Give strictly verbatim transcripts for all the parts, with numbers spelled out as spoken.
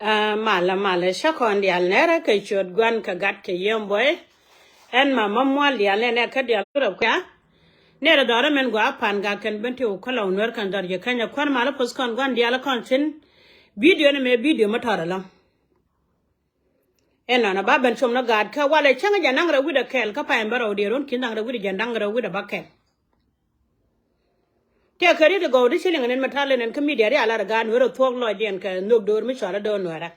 Aa, malä, malä, cä kɔn diaal nɛrä kɛ ciöt Gua̱n kɛ Gat kɛ Yiëë Buɔy. Ɛn ma ma mual diaal nɛnɛ kä diaal Yurop kɛ. Nɛrä dhɔrä min gɔaa pan gak kɛn ben ti wä kä Lɔw Nuɛr kɛn dhɔr ji̱ Kenya kuäär malä puɔth kɔn Gua̱n diaal kɔn thi̱n. Bidio ni mɛ bidio mi tɔr ɛlɔ̱ŋ. Ɛnɔnɔ ba ben com ni gaat kä walɛ cäŋ jɛ naŋ rɛw wi̱cdɛ kɛl kä pay bä rɛw diɛ run ki̱n daŋ rɛw wi̱cdɛ jɛ daŋ rɛw wi̱cdɛ bä kɛl. Tëë kɛ riet i̱ gɔw di ci liŋ nin mi ta̱l in kä midia ri a lar gaat Nuɛr ɛ thuɔ̱k lɔcdiɛn kɛ nhök do̱r mi cɔal i̱ do̱r Nuɛrä.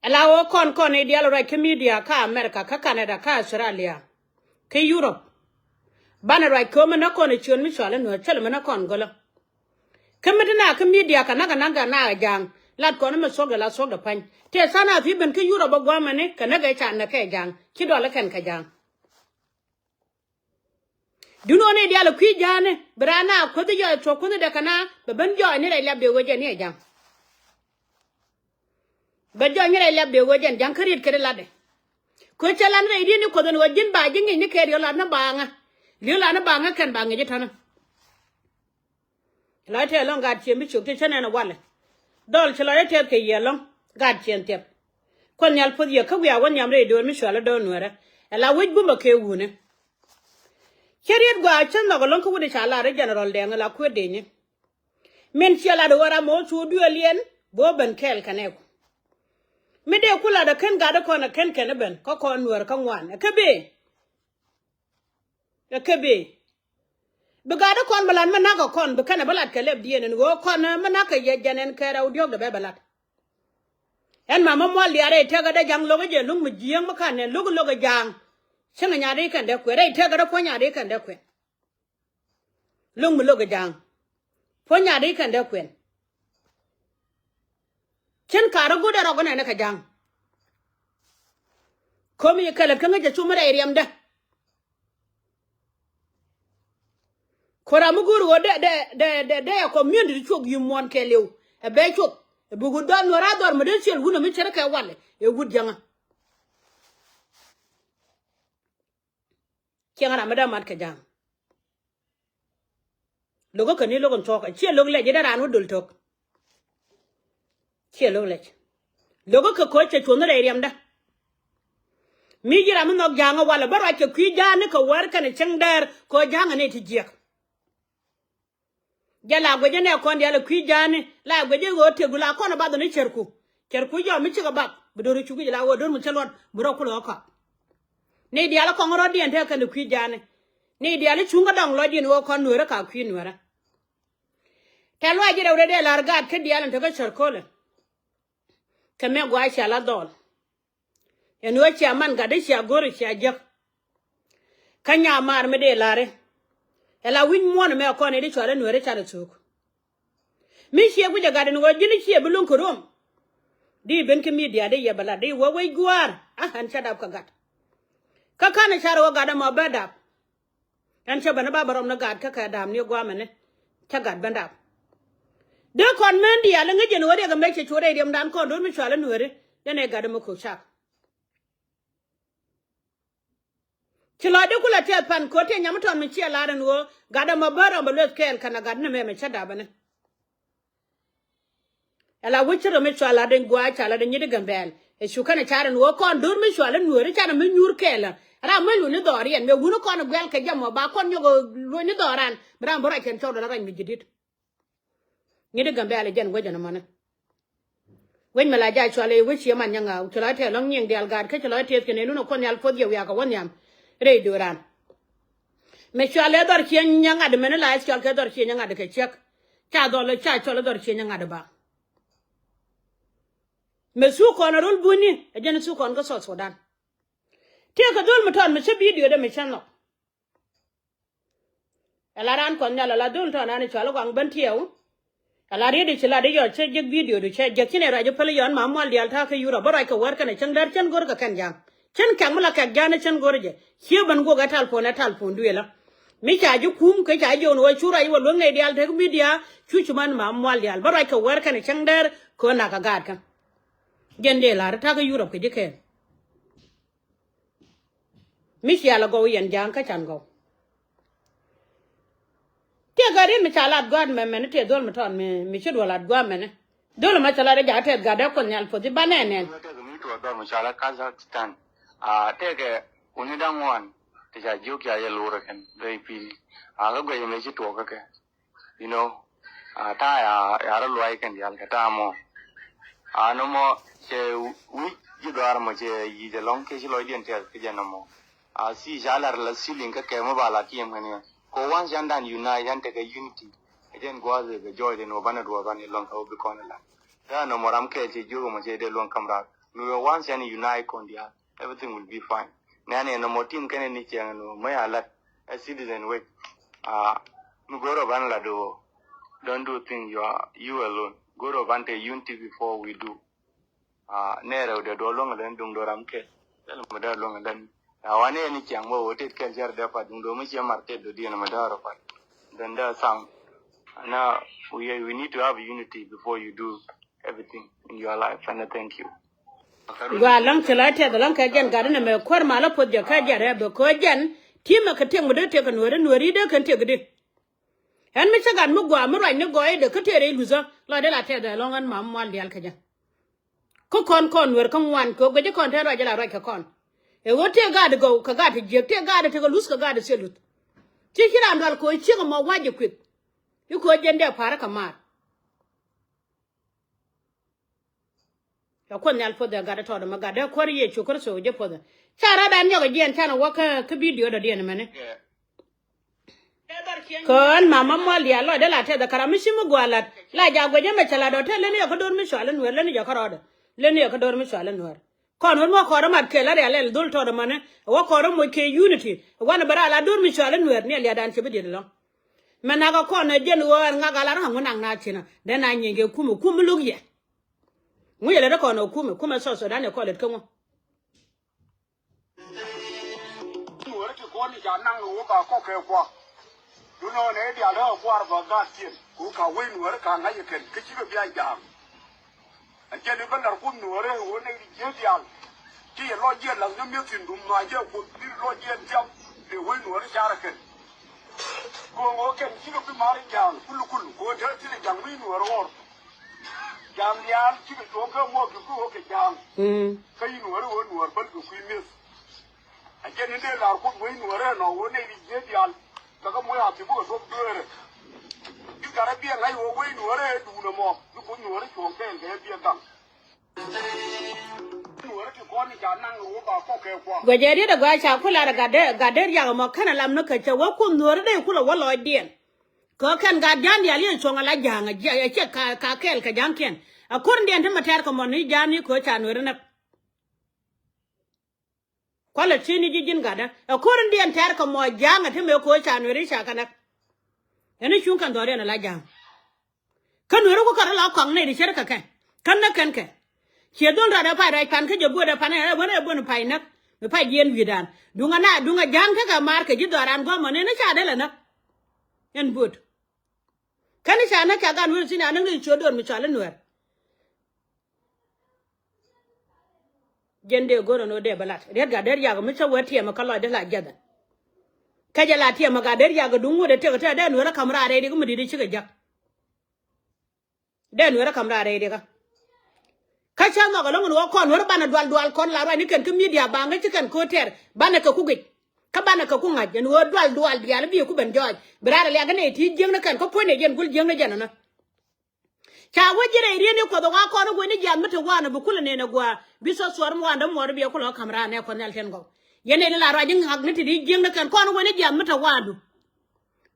Ɛ la ɣöö kɔn kɔn i̱ diaal ruac kä midia kä America, kä Canada, kä Australia, kä Europe. Banɛ ruac köömi näk kɔn i̱ ciöt mi cɔal i̱ Nuɛr cäl mi näk kɔn gölä. Kä mi ti na kä midia kɛ näk kɛ näk kɛ na ja̱a̱ŋ lat kɔn mi thuɔ̱kdɛ la thuɔ̱kdɛ pa̱ny. Tëë tha̱a̱ŋ na thi̱i̱ ben kä Europe ɛ gua̱a̱mɛni kɛ näk ɛ ca näk kɛ ja̱a̱ŋ ci dual ikɛn kɛ ja̱a̱ŋ. Duundɛ ɣöö ni diaal ɛ kui̱ ja̱a̱ni bi raan na kuäthi jɔɔc thuɔ̱k kuäthi dee kɛ na bɛ ben jɔɔc ni rɛy liap dee ɣöö jɛn ni ɛ ja̱a̱ŋ. Bɛ jɔɔc ni rɛy liap dee ɣöö jɛn ja̱a̱ŋ kä riet kɛ di latdɛ. Kɛ cɛ lat ni rɛy diet ni kuɔth ɛn ɣöö ji̱n ba ji̱ ŋi̱c ni kɛ riet lat ni baaŋä. Li̱w lat ni baaŋä kɛn ba ŋi̱c i̱ täni. Lɔc tɛth ɛlɔ̱ŋ gaat ciëŋ bi cuk ti cä nɛn ɛ walɛ. Dhɔl ci lɔc ɛ tɛth kɛ yiëë ɛlɔ̱ŋ gaat ciëŋ thiɛp. Kuɔth Nhial puɔth yɛ kä wiaa wä nhiam rɛy döör mi cual i̱ do̱r Nuɛrä. Ɛ la wec bumä kɛ wuni. Cä riet gɔaa cä nhɔk ɛlɔ̱ŋ kä wut i̱ ca lar i̱ General Dɛŋ ɛ la kuëë dëëcni. Min ciɛ lat ɣöö ram ɣöö cu dueeliɛn bä ben kɛɛl kɛnɛ ku. Mi dee ku lat ɛ ken gat i̱ kɔn ɛ ken kɛn i̱ ben kä kɔn Nuɛr kä ŋuan ɛ kä bëë. Ɛ kä bëë. Bi gat i̱ kɔn bi lat mi na̱k ɛ kɔn bi kɛn ɛ bi lat kɛ lɛpdiɛn ɛn ɣöö kɔn mi na̱k kɛ yɛ jɛn ɛn kɛ rɛw diɔ̱k dee bɛ bɛ lat. Ɛn ma mi mual diaal rɛy tëkä dee ja̱ŋ lo̱k i̱ jɛ lo̱k mi jiääŋ mi ka̱n nɛ lo̱k i̱ lo̱k i̱ ja̱a̱ŋ. Cäŋ i̱ nyaat i̱ kɛn dee kuɛn rɛy tëkä dee puɔ̱ny nyaat i̱ kɛn dee kuɛn. Lo̱ŋ mi lo̱k i̱ ja̱a̱ŋ. Puɔ̱ny nyaat i̱ kɛn dee kuɛn. Cin ka̱r i̱ go̱o̱dɛ rɔk inɛnɛ kɛ ja̱a̱ŋ. Ko̱mi i̱ kɛlɛt kä ŋäc ɛ cum rɛy riɛmdä. Ko̱ra mi go̱o̱r ɣöö dee dee dee dee dee ɛ community cuɔk yi̱ muɔ̱ɔ̱n kɛɛliw ɛ bɛ cuɔk. Ɛ bi wut dhɔr Nuɛr a dhɔr mi dee ciɛl wun ɛ mi cär kɛ walɛ ɛ wut ja̱ŋä. Ciɛŋ ram mi dee mat kɛ ja̱a̱ŋ. Lo̱kä kɛ ni lo̱k in thuɔ̱k ɛ ciɛ lo̱k lɛc i̱ dee raan wä dol to̱k. Ciɛ lo̱k lɛc. Lo̱kä kɛ ko̱c cɛ cuɔ̱n rɛy riɛmdä. Mi ji̱ ram mi nhɔk ja̱a̱ŋ ɛ walɛ bä ruac kɛ kui̱ ja̱a̱ni kɛ wäär kɛnɛ cäŋ däär kɛ ɣöö ja̱a̱ŋ ɛ nɛy ti jiɛk. Jɛ la guecä nɛ kɔn diaal ɛ kui̱ ja̱a̱ni la guecä ɣöö tëkdu la kɔn ɛ bath ɔ ni cärku. Cärku jɔɔk mi cikɛ bath bi do̱r ɛ cuk i̱ jɛ la ɣöö do̱r mi cä luɔt bi rɔ kulɛ ɣä kɔak. Ni diaal kɔŋ rɔ̱diɛn tekɛ kɛn ɛ kui̱ ja̱a̱ni. Ni diaal cuŋ kä dɔŋ lɔcdiɛn ɣöö kɔn Nueerä ka kui̱ Nueerä. Tɛ̈th lɔaac ji̱ rɛw rɛy dee la̱r gaat kä diaal in tekä cär köölä. Kɛ mɛ gua̱a̱c cia la dhɔl. Ɛn ɣöö cia man gat dee cia go̱r cia jek. Kä nyamaar mi dee la̱ri. Ɛ la wi̱c muɔ̱ɔ̱n ɛmɛ kɔn i̱ di cual i̱ Nueeri canɛ thuk. Mi ciɛ guic ɛ gat ɛn ɣöö ji̱n i̱ ciɛ bi luŋ kɛ ruɔ̱m. Di ben kä midia di yɛ bɛ lat di wä wec gua̱a̱r a ɣän cä dap kɛ gat. Kä ka̱n i̱ car ɣöö gat ɛmɔ bä dap. Ɛn cä ben i̱ ba bä rɔm ni gat kä kɛ dap ni gua̱a̱mɛni. Cä gat ben dap. Dee kɔn män diaal i̱ ŋäc ɛn ɣöö riɛk ɛmɛ cɛ cuɔt rɛy riɛmdan kɔn do̱r mi cual i̱ Nueeri. Yɛn ɛ gat ɛmɛ ko̱k cak. Ci lɔcdä kulɛ tɛth pan ko̱t tëë nyam mi tɔn mi ciɛ lar ɛn ɣöö gat ɛmɔ bä rɔm bɛ lueth kɛɛl kɛnɛ gat ni mɛmɛ cä dapä ni. Ɛ la wec ci rɔ mi cua lat in gua̱a̱c ca lat in nyiet i̱ Gambɛl ɛ cu kɛnɛ car ɛn ɣöö kɔn do̱r mi cua lat Nueeri canɛ mi nyuur kɛɛl ɛ ram mi luny ni dhɔriɛn mëë wuni kɔn guɛl kɛ jɛ mɔ ba kɔn nyɔk luny ni dhɔran bi ram bi ruac kɛn cɔk dɔl rɔc mi ji̱ di̱t. Ŋi̱t i̱ Gambɛl i̱ jɛn wec ɛn ɛmɔni. Wec mi la jac cual i̱ wec cie man nyɛ ŋa̱a̱k cu la tɛth lɔ̱ŋ nyiëŋ diaal gaat kä ci lɔc tëëth kɛn ëë lun ɛ kuɔth nhial puɔth yɛ wiak kɛ wä nhiam. Rɛy do̱ran. Mɛ cual ɛ dhɔr cie nyɛ ŋa̱t mɛn i̱ la ɛ cual kɛ dhɔr cie nyɛ ŋa̱t kɛ ciek. Ca dhɔl ca cual ɛ dhɔr cie nyɛ ŋa̱t ba. Mɛ thuk kɔn ɛ rol bunyni ɛ jɛn thuk kɔn kä South Sudan. Tiɛɛkɛ dhol mi tɔt mi cä bidio dee mi cä nhɔk. Ɛ la raan kuɔth nhial ɛ la dhol tɔn an i̱ cual i̱ guaŋ ben tiɛɛw. Ɛ la riet i̱ ci lat i̱ yɔc cä jek bidio du cä jek ci nɛ ruac i̱ päl i̱ yɔn ma mual diaal ta̱a̱ kä Yurop bä ruac kɛ wäär kɛnɛ cäŋ däär cän go̱r kɛ kɛn ja̱a̱ŋ. Cän kɛ̈k mi la kɛ̈k ja̱a̱n i̱ cän go̱r jɛ cië ben guɔk ɛ talpon ɛ talpon duëëlä. Mi ca ji̱ kum kä ca ji̱ ɣöö cu ruac i̱ wä luäŋ nɛy diaal tek midia cu ci man ma mual diaal bä ruac kɛ wäär kɛnɛ cäŋ däär kɛ ɣöö nak kɛ gaatkä. Jɛn dee la̱r ta̱a̱ kä Yurop kɛ ji̱ kɛɛl. Mi cia la gɔw yɛn ja̱a̱ŋ kä can gɔw. Tiɛɛkɛ riet mi ca lat gua̱a̱t mɛmɛni tiɛɛ dhol mi tɔt mi, mi ci duɔl lat gua̱a̱t mɛni. Dol ma cala rɛ jakä tɛth gat dee Kuoth Nhial puɔth i̱ banɛ nɛn. Tɛth mi tuɔɔk dhɔr mi cala Kazakhstan. A tɛkɛ wuni da̱ŋ ŋuan ti ca jiök ca yɛ lurɛ kɛn rɛy pil. A kä guɛc mɛ ci tuɔɔk kä kɛ. You know, a ta̱a̱ ya ya rɔ luay kɛn diaal kɛ ta̱a̱ mɔ. A nɔmɔ cɛ wi̱c ji̱ dhɔaar mɔ cɛ yic ɛlɔ̱ŋ kiɛ ci lɔcdiɛn tɛth kä jɛ nɔmɔ. A si ca lar la ceiling kä kɛ mɔ ba la kiɛm kɛn yɛ. Ko once yan dan unite yan tekɛ unity. Ɛ jɛn gua̱a̱th ɛ bɛ jɔɔc ɛn wä banɛ duɔɔr ban ilɔ̱ŋ kɛ wä bi kɔn ilat. Kä nɔmɔ ram kɛɛl cɛ jiök ɛmɔ cɛ dee luɔ̱ŋ kam raar. Mi wä once yan unite kɔn diaal, everything will be fine. Nɛn ɛ nɔmɔ tin kɛn ɛ ni cɛŋ ɛn wä mɛ a lat ɛ citizen wec. A mi go̱o̱r ɔ ban lat ɔ. Don't do thing you are you alone. Go̱o̱r ɔ ban te unity before we do. A nɛɛrɛ wä dee duɔl luäŋ lɛn duŋ dɔram kɛ. Thil mi dee luäŋ lɛn. A wa nɛɛ ni ciaŋ bä wä tet kɛl jɛr dee pat duŋ dɔmi ciɛ mar tet dɔ diɛn mi dee rɔ pat. Then dee thaŋ. Ana we, we need to have unity before you do everything in your life. And I thank you. Gua laŋ ci la tɛth laŋ kɛ jɛn gat ni mɛ kuäär ma la puɔth jɛ kɛ jɛn rɛ bɛ kɛ jɛn. Ti mɛ kɛ tiɛk mi dee tiɛk kɛ nuɛri nuɛri dee kɛn tiɛk di. Ɛn mi cä gat mi gua mi ruac ni gɔɔy dee kä tëë rɛy luthä la dee la tɛth ɛlɔŋ ɛn ma mual dial kɛ jɛn. Kä kɔn kɔn nuer kä ŋuan kɛ guic kɔn te ruac la ruac kɛ kɔn. Ɛ ɣöö tëë gaat gɔw kɛ gaat jiäk tëë gaat tekɛ luth kɛ gaat thil luth. Ci ci raan dual kɛ ɣöö ciek ɛmɔ wac ɛ kuith. I̱ kɛ ɣöö jɛn dee pa̱a̱r kɛ maar. Ɛ Kuoth Nhial puɔth ɛ gat ɛ tɔɔt ɛmɛ gat dee kuäär Yecu Kritho jɛ puɔth ɛ. Ca rɔ̱dan nyɔk ɛ jiɛn canɛ wä kä kä bidio dɔ̱diɛn ɛmɛni. Kään mama mual diaal lɔcdä la tɛth ɛ karam mi ci mi gua̱a̱ lat la jaak guɛc ɛmɛ cɛ lat ɔ te leni jɛ kä do̱r mi cual in nueer leni jɛ kä rɔɔdɛ leni jɛ kä do̱r mi cual in nueer. Kɔn wun mɔ kɔɔr mat kɛ la rial ɛl dhol tɔɔt ɛmɔni ɛ wä kɔɔr moc kɛ unity ɛ wanɛ bɛ raal a do̱r mi cual in nueer ni ɛ liadan cɛ bi diet ɛlɔŋ. Mɛ nak ɛ kɔn ɛ jɛn ɣöö ɛn ŋak a la rak ŋun nak na thi̱n ɛ dee na nyieeny kɛ kum ɛ kum mi lo̱k yɛ. Ŋu yɛ lät ɛ kɔn ɛ kum ɛ kum ɛ South Sudan ɛ kɔn lät kä ŋu. Nuɔ̱ɔ̱ri ti kɔn i̱ ca naŋ ni wä ba kɔk kɛ kuak. Dunɔɔn ɛ diaal ɛ kuaar bä gaat tiɛn ku ka wec nuɔ̱ɔ̱ri ka ŋa̱c ɛ kɛn kä cikɛ bia ja̱a̱m. Ɛ jɛn i̱ bä lar kuth nuɔ̱ɔ̱ri ɛ wä nɛy ti ji̱ diaal. Ti yɛ lɔc jiɛn lath ni mi̱eth thi̱n dum ma jɛ kuoth bi lɔc jiɛn tiam. Ɛ wec nuɔ̱ɔ̱ri car ɛ kɛn. Ko̱o̱ŋ ɣöö kɛn cikɛ bi mar i̱ ja̱a̱ŋ kul kul ko̱o̱ŋ te thilɛ ja̱ŋ mi nuɔ̱ɔ̱ri ɣɔr. Ja̱a̱ŋ diaal cikɛ cuɔ̱ɔ̱ŋ kä muɔɔk ti kui̱ ɣöö kɛ ja̱a̱ŋ. Kä yi nuɔ̱ɔ̱ri ɣöö nuɔ̱ɔ̱r bäl kɛ kui̱ mi̱eth. A jɛn in dee la̱r kuoth wec nuɔ̱ɔ̱ri ɛnɔ ɣöö nɛy ti jiëë diaal. Kɛ kä muɔ̱c a thi̱n bikɛ thuɔ̱k dueerɛ. Bi gat a biɛ ŋa̱c ɣöö wec nuɔ̱ɔ̱ri ɛ duun ɛmɔ bi kuoth nuɔ̱ɔ̱ri cuɔ̱ɔ̱ŋ kɛɛl kɛ ɛ biɛ gaŋ. Guɛcɛ riet ɛ gɔaa ca ku lar ɛ gat der, gat der riak ɛmɔ kɛn ɛ lam ni kä cɛ wä kun nuɔ̱ɔ̱ri dee kulɛ wä lɔcdiɛn. Kä kɛn gat ja̱a̱ŋ diaal yɛn cuɔ̱ŋ ɛ la ja̱a̱ŋ ɛ ciɛ ka, ka kɛɛl kɛ ja̱a̱ŋkiɛn. Ɛ ko̱r in diɛn ti mɛ tɛ̈r kɛ mɔ ni ja̱a̱ŋ ni köö ca nueeri näk. Kualɛ ti̱i̱ni ji̱ ji̱n gatdä ɛ ko̱r in diɛn tɛ̈r kɛ mɔ ja̱a̱ŋ ɛ ti mëë köö ca nueeri ca kɛ näk. Ɛn i̱ cuŋ kɛn dhɔriɛn ala ja̱a̱ŋ. Kä nueeri ku kärä la kɔaŋ nɛy ti ce̱tkɛ kɛ kä näk kɛn kɛ. Ciɛ dhol rat ɛ pay ruac pan kä jɛ buɔ̱t ɛ pan ɛ wän ɛ buɔ̱n pay näk. Mi pay jiɛn wi̱i̱dan duŋä na duŋä ja̱a̱ŋ tekɛ maar kɛ ji̱ dhɔran gua̱a̱mɔ nɛn i̱ ca dee lɛ näk. Ɛn buɔ̱t. Kɛn i̱ ca näk ca gan weri thi̱n anäk ni ciö do̱r mi cɔal i̱ nuɛɛr. Jɛn dee go̱r ɛn ɣöö dee bä lat riɛt gat der yak mi cä wee tiɛmɛ kä lɔcdä la jiathɛ. Kä jɛ la tiɛmɛ gat der yak duŋ ŋuɔ̱t ɛ tëk ɛ tëk dee nueerä ka̱m raar rɛy rikä mi di̱t i̱ cikɛ jak. Dee nueerä ka̱m raar rɛy rikä. Kä cä nhɔk ɛlɔ̱ŋ ɛn ɣöö kɔn nueerä banɛ dual dual kɔn la ruacni kɛn kä midia baŋ kä ci kɛn ko̱o̱t tɛɛr banɛ kɛ ku guic. Kä banɛ kɛ ku ŋa̱c ɛn ɣöö dual dual diaal bi ku ben jɔɔc bi raar ɛ liak kä nɛy ti jiäkni kɛn kä puɔ̱nydɛ jɛn gul jiäkni jɛn ɛnɔ. Ca wä ji̱ rɛy riet ni kuɔth ɛ wa kɔn i̱ wen i̱ jiath mi te wanɛ bi kulɛ nɛn ɛ gua̱a̱ bi thɔth thuɔr mi wandä muɔɔr bi ɛ kulɛ wä ka̱m raar nɛ kuɔth nhial tiɛn gɔw. Yɛn nɛy ti la ruac i̱ ŋa̱k ni te di jiäkni kɛn kɔn i̱ wen i̱ jiath mi te wandu.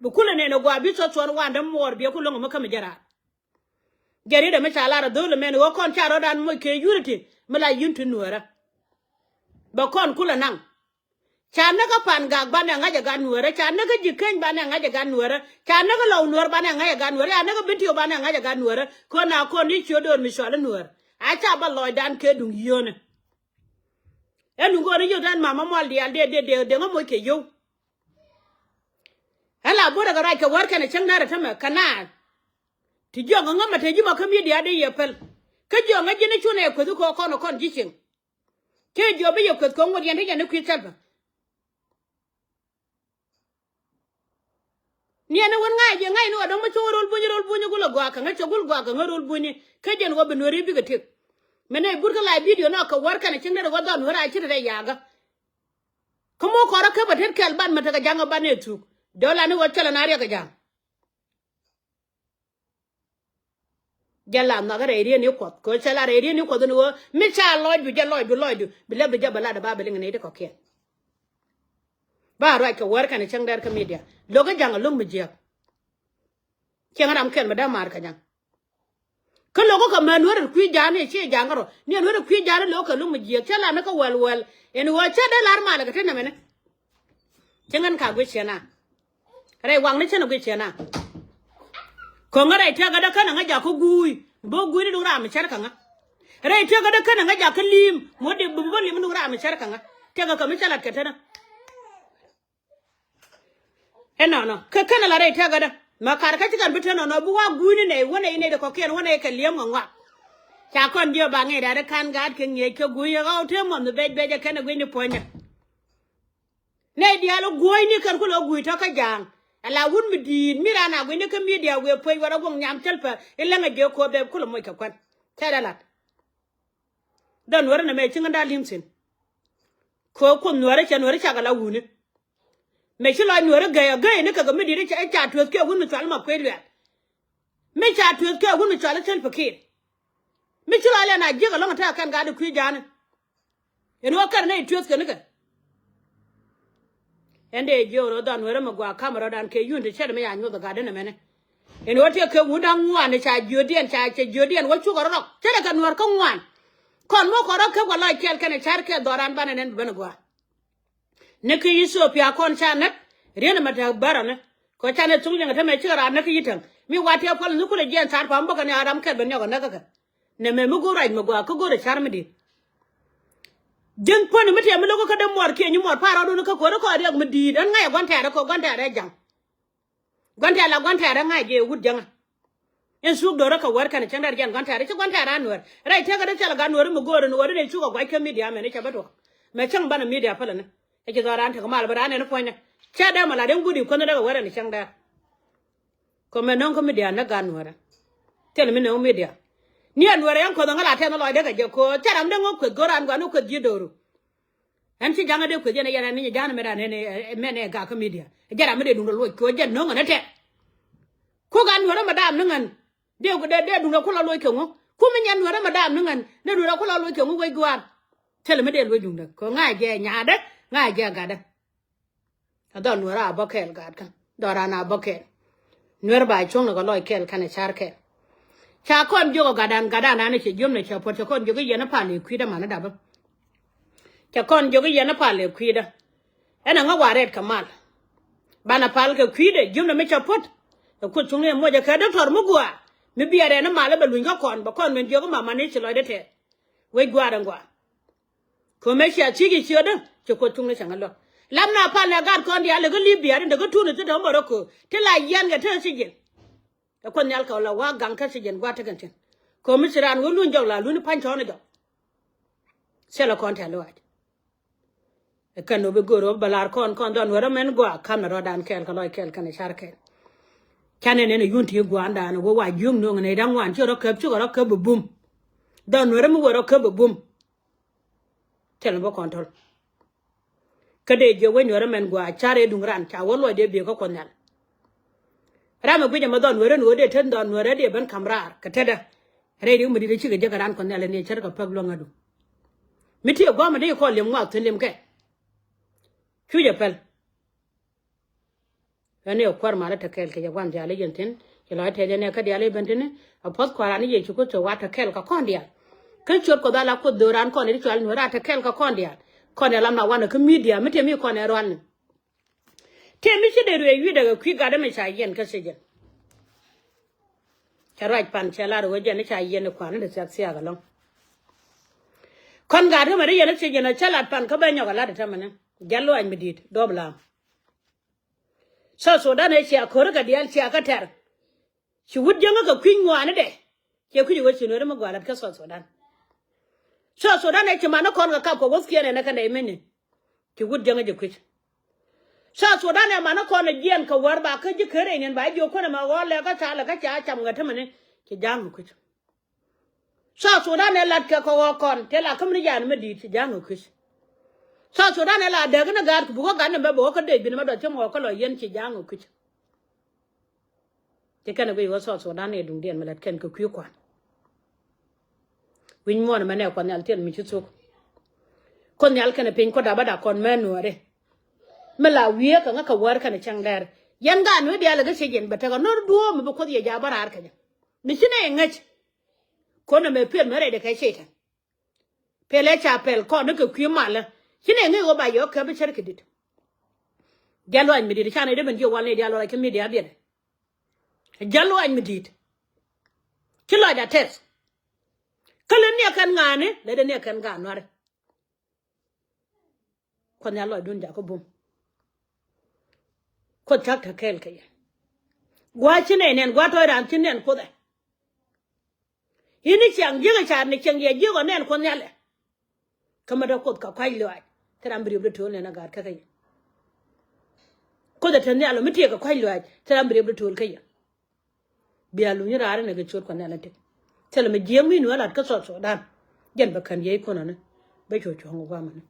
Bi kulɛ nɛn ɛ gua̱a̱ bi thɔth thuɔr mi wandä muɔɔr bi ɛ kulɛ ŋɔ mi käm jɛ raar. Jɛ riet ɛ mi ca lar ɛ dho̱l ɛmɛn ɣöö kɔn ca rɔ̱dan moc kɛ unity mi la unity nueerä. Bɛ kɔn kulɛ naŋ. Ca näk kä pan gak banɛ ŋa̱c ɛ gat nueerä ca näk kä ji̱ keny banɛ ŋa̱c ɛ gat nueerä ca näk kä lɔw nueer banɛ ŋa̱c ɛ gat nueerä ca näk kä bin tiöw banɛ ŋa̱c ɛ gat nueerä. Kön a kɔn ni ciö do̱r mi cɔal i̱ nueer. A ca bä lɔcdan kɛ duŋ yio̱o̱nɛ. Ɛn duŋ kön i̱ yio̱w tɛn mama mual diaal dee dee dee dee ŋä moc kɛ yio̱w. Ɛ la bo̱rɛ kɛ ruac kɛ wär kɛn ɛ cäŋ närɛ tämɛ kɛ naath. Ti jiɔk ŋä ŋämɛ te ji̱ mɔ kä midia dee yɛ päl. Kä jiɔk ŋä ji̱n i̱ cunɛ yɛ kueth i̱ kɛ ɣöö kɔn ɛ kɔn ji̱ cieŋ. Kiɛ jiɔk bi yɛ kueth kɛ ŋuɔ̱t yɛn ti yɛn i̱ kui̱ thɛlpä. Niɛn ni wän ŋa̱c jɛ ŋa̱c ni wä dɔ̱ŋ mi cä wä rol buny rol buny gul a guakä ŋä cɛ gul guakä ŋä rol buny. Kä jɛn wä bi nuɛri bikɛ tiek. Mɛ nɛ burkä la bidio nɔ kɛ wär kɛn cäŋ derɛ wä dhɔn nuɛri a ci rɛ yakä. Kä muk kɔrä kä bä tet kɛl ban mɛ tekɛ ja̱ŋ ɛ ban ɛ thuk. Dɔla ni wä cä lɛ na riɛk kɛ ja̱ŋ. Jɛ la nhɔk rɛy rieni kuɔth kɛ cɛ la rɛy rieni kuɔth ni ɣöö mi ca lɔcdu jɛ lɔcdu lɔcdu bi lɛpdu jɛ bɛ lat ba bi liŋ ni ti kɔkiɛn. Ba ruac kɛ wär kɛn cäŋ dɛr kä midia lo̱k kä ja̱ŋ a lo̱ŋ mi jiäk. Cieŋ ram kɛn mi dee maar kɛ ja̱ŋ. Kä lo̱k kä mɛ nuɛr kui̱ ja̱a̱n ni ci ja̱ŋ kärɔ ni nuɛr kui̱ ja̱a̱n ni lo̱k kɛ lo̱ŋ mi jiäk cɛ la ni kä wɛl wɛl. In ɣöö cä dee lar malɛ kɛ ti nɛmɛni. Cä ŋän ka guic ciɛ na. Rɛy waŋni cä ni guic ciɛ na. Ko̱ŋä rɛy tëkädä känɛ ŋä jakä guuy. Bä guuy ni duk ram mi cär kä ŋä. Rɛy tëkädä känɛ ŋä jakä li̱i̱m. Mot di bä li̱i̱m ni duk ram mi cär kä ŋä. Tëkä kä mi cä lat kɛ tänä. Ɛnɔnɔ kä känɛ la rɛy tëkädä. Ma kar kä ci kɛn bi te nɔnɔ bi wa guuy ni nɛy wä nɛy nɛy di kɔkiɛn wä nɛy kɛ li̱e̱m ŋɔŋɔak. Ca kɔn jiɛ ba ŋɛy da̱ri ka̱n gaat kɛ ŋi̱eec kɛ guuy ɛ ɣɔw te muɔnh bi bɛc bɛc ɛ kɛn ɛ guic ni puɔ̱nydɛ. Nɛy diaal ɛ guɔ̱ɔ̱cni kɛn kulɛ ɛ gui̱i̱c tɔ̱ kä ja̱a̱ŋ. Ala wut mi di̱i̱t mi raan a gui̱cni kä midia wiee puec wärä guɔ̱ŋ nyam thil pɛ i̱ läŋ ɛ jiɛ ko̱o̱p bɛp kulɛ moc kɛ kuän. Cɛ dee lat. Dhɔn nuäärä nɛ mɛ ci ŋän da̱a̱ li̱m thi̱n. Kɛ kuoth nuäärä cɛ nuäärä cakɛ la wuni. Mɛ ci lɔc nuäärä gɛy ɛ gɛy ni kɛ kɛ mi di̱i̱t i̱ ca tueth kiɛ wut mi cual ma kuec luɛɛl. Mi ca tueth kɛ wun mi cɔal i̱ thil pikiir. Mi ci lɔc lɛn a jiäk ɛlɔ̱ŋ ɛ tɛk kɛn gat i̱ kui̱ ja̱a̱ni. Ɛn ɣöö kɛn nɛy tueth kɛn ikɛ. Ɛn dee jiök rɔ dhɔn wee rɔ mi gɔaa ka̱m rɔ̱dan kɛ yun ti cɛt mi ya nyuɔth ɛ gat in ɛmɛni. Ɛn ɣöö tiɛ kɛ wun da̱ŋ ŋuan ca jiötdiɛn ca cɛ jiötdiɛn wä cukɛ rɔ rɔk cɛ dee kɛ nuäär kä ŋuan. Kɔn mi kɔn rɔ kɛ wä lɔc kɛl kɛn ɛ ca̱r kɛ dhɔran banɛ nɛn bi ben ɛ gɔaa. Ni kä Ithiopia kɔn ca näk riet ni ma te bärɔni. Kɔ ca ni thuk liŋ te mɛ cikɛ ram näk kä Yitɛŋ mi wat tëë puɔl ni kulɛ jiɛn thar pam bäkɛ ni a ram kɛl bɛ niɔk ɛ näk kä kɛ. Nɛ mɛ mi go̱o̱r rac mi gɔaa kä go̱o̱r ɛ car mi di̱t. Ji̱n puɔ̱ni mi tëë mi lo̱k kä dee muɔɔr kiɛ nyi muɔɔr pa̱a̱r rɔɔdun kä ko̱ri kɔɔr riɛk mi di̱i̱t ɛn ŋa̱c ɛ gua̱n tɛɛrɛ kɔ gua̱n tɛɛrɛ ja̱ŋ. Gua̱n tɛɛr la gua̱n tɛɛr ɛ ŋa̱c jɛ wut jäŋä. Ɛn thuk do̱rä kɛ wär kɛn cäŋ dɛr jɛn gua̱n tɛɛr ci gua̱n tɛɛr an nuäär rɛy tëkä dee cɛl gat nuäär mi go̱o̱r nuäär dee cuk ɛ gua̱c kä midia mɛn i̱ cɛ bä tuɔk. Mɛ cäŋ banɛ midia pälä ni ɛ ci dhɔran tekɛ mal bä raan ɛn puɔ̱nydɛ cɛ dee mɛ la den guut i̱ kuänh dee kɛ wär ɛn cäŋ dɛr. Kɔ mɛ nöŋ kä midia näk gat nuäärä. Thil mi nöŋ midia ni ɛ nuäärä yɛn kuäth ɛ ŋä la tɛth ni lɔcdɛ kɛ jɛ ko̱o̱r cɛ ram dee ŋä kueth go̱o̱r raan gua̱n ni kueth ji̱ do̱ru. Ɛn ci ja̱ŋä dee kueth yɛn ɛ yɛn ɛn ni ja̱a̱n mɛ dan ɛn mɛn ɛ gak kä midia. Ɛ jɛ ram mi dee duŋdɛ loc kɛ ɣöö jɛ no̱ŋ ɛn ɛ tɛk. Kuk an nuɔ̱rä mɛ daam ni ŋän dee dee dee duŋdɛ kulɔ loc kɛ ŋu. Kuk mi nyɛn nuɔ̱rä mɛ daam ni ŋän dee duŋdɛ kulɔ loc kɛ ŋu wec gua̱a̱r. Thilɛ mi dee loc duŋdɛ kɛ ŋa̱c jɛ nyaatdä ŋa̱c jɛ gatdä. A dhɔl nuɔ̱rä a bä kɛɛl gaatkä dhɔl ran a bä kɛɛl. Nuɛr ba cuɔ̱ŋ ni kɛ lɔc kɛɛl kɛnɛ car kɛɛl. Ca kɔn jiök ɔ gatdan gatdan an cɛ jiöm ni cɛ puɔt cɛ kɔn jiök i̱ yɛn i̱ pal i̱ kui̱dä man i̱ dapä. Cɛ kɔn jiök i̱ yɛn i̱ pal i̱ kui̱dä. Ɛn aŋä wa rɛɛt kɛ mal. Banɛ pal kɛ kui̱dɛ jiöm ni mi cɛ puɔt. Ɛ kuoth cuŋni ɛ muɔcɛ kɛ dɔ̱tɔr mi gua̱a̱ mi biɛ rɛn i̱ mal i̱ bɛ luny kä kɔn bɛ kɔn min jiök i̱ mamani ci lɔcdä tɛɛth. Wec gua̱a̱r ɛn gua̱a̱. Kɛ mëë cia thiec i̱ ciötdä ci kuoth cuŋni cɛ ŋä luäk. Lam na pal nɛ gat kɔn diaal ikä Libia tin te kä Tunis tin te kä Morocco ti la yian kɛ te thiec jiɛn. Ɛ kuoth nhial kɛ la wa̱a̱ gaŋ kä thiec jiɛn gua̱a̱r tekɛn thi̱n. Kɛ mi ci raan wä luny jɔk la luny pa̱ny tɔ̱ɔ̱n jɔk. Thilɛ kɔn tɛ̈th lɔaac. Ɛ kɛn ɣöö bi go̱o̱r ɣöö bɛ la̱r kɔn kɔn dhɔn wä rɔ mɛn gua̱a̱ ka̱n rɔ̱dan kɛɛl kɛ lɔc kɛɛl kɛn ɛ car kɛɛl. Canɛ nɛn ɛ yun ti gua̱a̱ndan ɣöö wa jiökni ɣöö ŋɛ nɛy da̱ŋ ŋuan ci rɔ käp cukɛ rɔ käp bi bum. Dhɔn wä rɔ mi wä rɔ käp bi bum. Thil mi bä kɔn to̱l. Kä dee jiök wec nuɛrä mɛn gua̱a̱ car ëë duŋ ran ca wä luɔcdɛ biëk kä kuɔth nhial. Ram ɛ guic ɛmɛ dhɔn nuɛrä ni ɣöö dee tet dhɔn nuɛrä dee ben ka̱m raar kɛ tetdä. Rɛy ri mi di̱t ɛ cikɛ jek ɛ ran kuɔth nhial ɛ ni ɛ cär kɛ päk luäŋädu. Mi ti ɛ gua̱a̱m ɛ dee kɔn liɛm ŋuak thi̱n liɛm kɛ. Cuc ɛ pɛl. Ɣän i̱ ɛ kuäär mal i̱ te kɛɛl kɛ jɛ gua̱n diaal i̱ yɛn thi̱n. Ci lɔc tɛth yɛn ɛ kä diaal i̱ ben thi̱n i̱ a puɔ̱th kua̱ran i̱ Yecu Kritho wa te kɛɛl kɛ kɔn diaal. Kä ciöt Kuɔth ala Kuoth dho̱ran kɔn i̱ ti cual nueer a te kɛɛl kɛ kɔn diaal. Kɔn ɛ lam na wanɛ kä midia mi tëë mi kɔn ɛ rualni. Tëë mi ci dee ruëë wi̱i̱dɛ kɛ kui̱ gat ɛmɛ ca yiɛn kä thiec jɛn. Cɛ ruac pan cɛ lar ɣöö jɛn i̱ ca yiɛn i̱ kua̱r ni ti thiath thiaak ɛlɔ̱ŋ. Kɔn gat kä mɛ ri yɛn i̱ thiec jɛn ɔ cä lat pan kä bɛ nyɔk ɛ lat ɛ tämɛni. Jɛn luaac mi di̱i̱t duɔ̱p la̱a̱m. South Sudan ëë cia ko̱ri kɛ diaal cia kä tɛr. Ci wut jäŋä kɛ kui̱ny ŋuanidɛ. Ciɛ kui̱c ɛ wee ci nueeri mi gua̱a̱r lat kä South Sudan. South Sudan ëë ci man ni kɔn kɛ kap kɛ wuɔ̱thkiɛn ɛn ɛ kɛn ɛ imini. Ci wut jäŋä jɛ kui̱c. South Sudan ɛ man ni kɔn ɛ jiɛn kɛ wär ba kä ji̱ ker ɛ niɛn ba jiök kuän ɛmɛ ɣɔɔ lɛ kä ca lɛ kä ca cam ɣä tämɛ ni ci ja̱a̱ŋ ɛ kui̱c. South Sudan ɛ lat kɛ kɛ ɣɔɔ kɔn tëë la käm ni ja̱a̱n mi di̱i̱t ci ja̱a̱ŋ ɛ kui̱c. South Sudan ɛ la däk ni gaat ku buk kä gat ni mɛ bɛ wä kä dee bi̱n mɛ dɔ̱th cä mɔɔk kä lɔ yɛn ci ja̱a̱ŋ ɛ kui̱c. Ci kɛn ɛ guic ɣöö South Sudan ɛ duŋdiɛn mi lät kɛn kɛ kui̱ kua̱n. Wi̱ny muɔ̱ɔ̱n ɛmɛ nɛ Kuɔth Nhial tiɛl mi ci thuk. Kuoth Nhial kɛnɛ piny Kuɔth dapä dak kɔn mɛ nuɔɔri. Mi la wiee kɛ ŋä kɛ wäär kɛnɛ cäŋ dɛr. Yɛn gaat nuɔ̱ɔ̱r diaal ɛ kä ci jɛn bɛ tekɛ no̱r duɔ̱ɔ̱p mi bi Kuoth yɛ ja̱a̱ bä raar kɛ jɛ. Mi ci nɛ yɛ ŋäc. Kɔn ɛmɛ piɛl mi rɛydɛ kɛ cɛy-tan. Pɛl ɛ ca pɛl kɔn ni kɛ kui̱ malä. Ci nɛ ŋäc ɣöö ba yɛ ɣä kɛ bi cär kɛ di̱t. Diaal luaac mi di̱t ca nɛ dee ben jiɛ wal ni diaal luaac kä mi diaal biɛt. Jal luaac mi di̱i̱t. Ci lɔcda tɛth. Kä lät ni ɛ kɛn ŋa̱a̱ni lät ni ɛ kɛn gaat nua̱ri. Kuɔth Nhial lɔcdun jakä bum. Kuoth cak te kɛɛl kɛ yɛ. Gua̱a̱th ci nɛy nɛn gua̱a̱th tɔ̱ raan ci nɛn Kuoth ɛ. I̱ni ciaŋ jiäk ɛ ca̱a̱t ni ciaŋ yɛ jiäk ɔ nɛn Kuoth Nhial ɛ. Kä mi dee Kuoth kɛ kua̱c luaac thil ram bi riep dee to̱o̱l nɛn a gaat kä kä yɛ. Kuoth ɛ te nhial ɔ mi tiɛɛk kɛ kua̱c luaac thil ram bi riep dee to̱o̱l kä yɛ. Bia luny raar inɛ kɛ ciöt Kuɔth Nhial in tëk. Thilɛ mi jiɛɛm wi̱i̱ nuɔ̱ɔ̱r lat kä South Sudan. Jɛn bɛ kän yiey kuɔnɔni bä cuɔ cuɔ̱ŋ guamani.